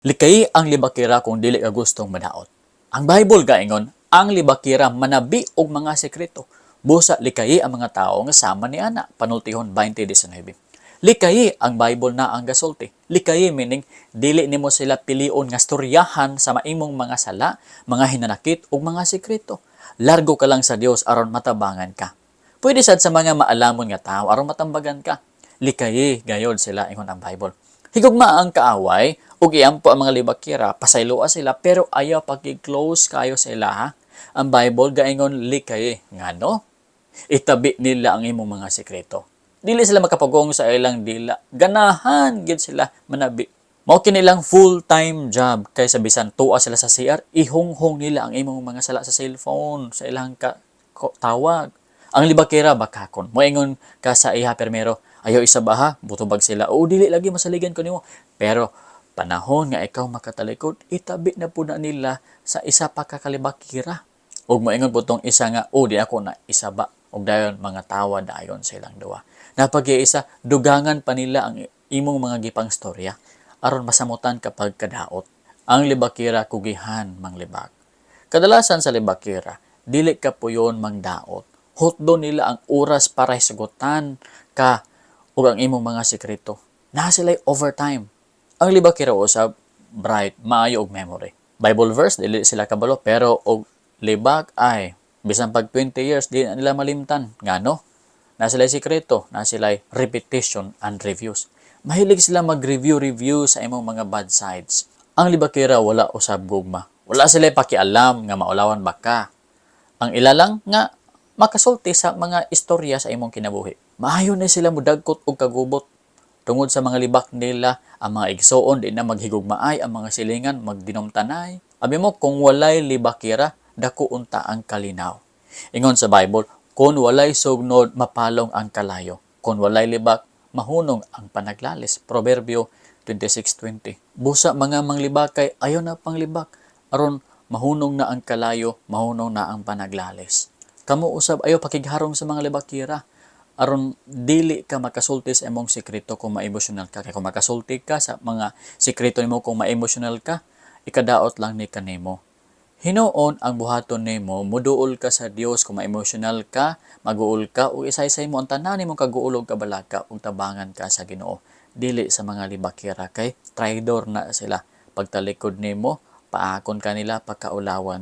Likayi ang libakira kung dili ka gustong madaot. Ang Bible gaingon, ang libakira manabi og mga sekreto. Busa likayi ang mga tao nga sama ni ana. Panultihon 20:19. Likayi ang Bible na ang gasulti. Likayi meaning dili nimo sila pilion nga storyahan sa maimong mga sala, mga hinanakit ug mga sekreto. Largo ka lang sa Dios aron matabangan ka. Pwede sad sa mga maalamon nga tao aron matambagan ka. Likayi gayod sila, ingon ang Bible. Higugma ang kaaway ug iampo ang mga libakira, pasayloa sila, pero ayaw pagki-close kayo sa ila, ha. Ang Bible gaingon likayi, ngano? Itabi nila ang imong mga sekreto. Dili sila makapugong sa ilang dila. Ganahan gid sila manabi. Mao kinilang full-time job kaysa bisan tuwa sila sa CR, ihunghong nila ang imong mga sala sa cellphone, sa ilang tawag. Ang libakira bakakon. Moingon ka sa iha permero, "Ayaw isaba ha, mutubag sila." "Oo, dili lagi, masaligan ko nimo." Pero panahon nga ikaw makatalikod, itabi na po na nila sa isa pa ka kalibakira. Ug moingon po tong isa nga, "Oh, di ako na isaba." Ug dayon mga tawa dayon sa ilang duwa. Napag-iisa, dugangan pa nila ang imong mga gipang storya aron masamutan kapag kadaot. Ang libakira kugihan manglibak. Kadalasan sa libakira, dili ka puyon mangdaot. Hutdo nila ang oras para hisugutan ka ug ang imong mga sekreto. Na sila'y overtime. Ang libakira usab bright, maayo og memory. Bible verse dili sila kabalo, pero og libak ay bisan pag 20 years di na nila malimtan. Ngano? Na sila'y sekreto, na sila'y repetition and reviews. Mahilig sila mag-review-review sa imong mga bad sides. Ang libakira wala usab gugma. Wala sila pakialam nga maulawan ba ka. Ang ila lang nga makasulti sa mga istorya sa imong kinabuhi. Maayo na sila mudagkot og kagubot. Tungod sa mga libak nila, ang mga igsuon di na maghigugmaay, ang mga silingan magdinomtanay. Abi mo kung walay libakira, dako unta ang kalinaw. Ingon sa Bible, kung walay sugnod, mapalong ang kalayo. Kung walay libak, mahunong ang panaglalis. Proverbio 26:20. Busa mga manglibakay, ayaw na panglibak. Aron mahunong na ang kalayo, mahunong na ang panaglalis. Kamo usab, ayaw pakigharong sa mga libakira aron dili ka makasulti sa imong sekreto kung ma-emotional ka. Kay kung makasulti ka sa mga sekreto nimo kung ma-emotional ka, ikadaot lang ni kanimo. Hinuon ang buhaton nimo, muduol ka sa Dios kung ma-emotional ka, maguol ka ug isaysay mo ang tanan nimong kaguol ug kabalaka ug tabangan ka sa Ginoo. Dili sa mga libakira kay traidor na sila. Pagtalikod nimo, paakon ka nila, pagkaulawan.